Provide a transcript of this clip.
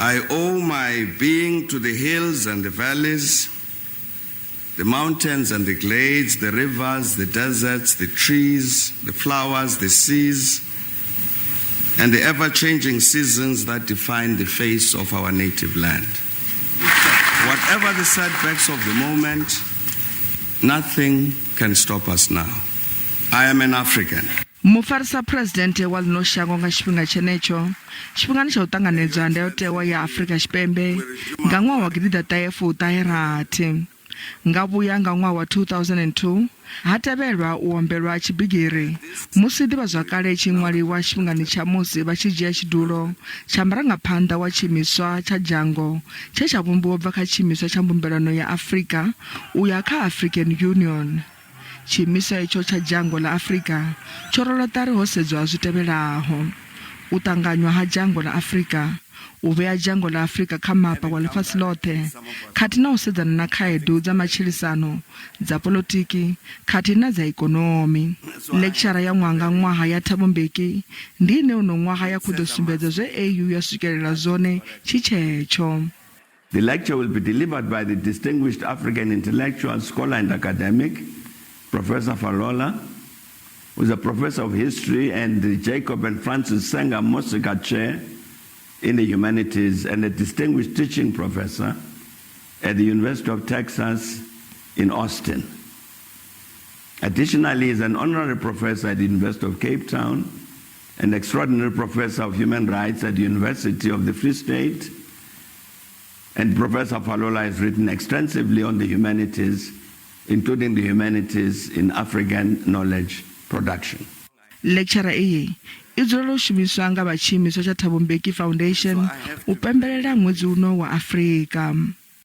I owe my being to the hills and the valleys, the mountains and the glades, the rivers, the deserts, the trees, the flowers, the seas, and the ever changing seasons that define the face of our native land. Whatever the setbacks of the moment, nothing can stop us now. I am an African. Mufarisa Phresidennde wa ḽino shango nga tshifhinga tshenetsho, tshifhingani tsha u ṱanganedzwa ha Ndayotewa ya Afrika Tshipembe nga ṅwaha wa gidiḓaṱahe fuṱahe rathi, nga vhuya nga ṅwaha wa 2002 ha tevhelwa u ombelwa ha tshibigiri musi ḓivhazwakale i tshi ṅwaliwa tshifhingani tsha musi vha tshi dzhia tshidulo tsha murangaphanḓa wa tshiimiswa tsha dzhango tshe tsha vhumbiwa u bva kha tshiimiswa tsha Mbumbelano ya Afrika u ya kha African Union. Tshiimiswa itsho tsha dzhango ḽa Afrika tsho rwelwa ṱari ho sedzwa zwi tevhelaho, u ṱanganywa ha dzhango ḽa Afrika, u vhea dzhango ḽa Afrika kha mapa wa ḽifhasi ḽoṱhe khathihi na u sedzana na khaedu dza matshilisano, dza poḽotiki khathihi na dza ikonomi. Ḽekitshara ya ṅwaha nga ṅwaha ya Thabo Mbeki ndi ine uno ṅwaha ya khou ḓo sumbedza zwe AU ya swikelela zwone tshi tshetsho. The lecture will be delivered by the distinguished African intellectual, scholar and academic, Professor Falola, who is a professor of history and the Jacob and Francis Sanger Mosica Chair in the Humanities and a distinguished teaching professor at the University of Texas in Austin. Additionally, he is an honorary professor at the University of Cape Town, an extraordinary professor of human rights at the University of the Free State, and Professor Falola has written extensively on the humanities, including the humanities in African knowledge production. Lecture iyi i dzulela u shumiswa nga vha tshiimiswa tsha Thabo Mbeki Foundation u pembelela ṅwedzi uno wa Afrika.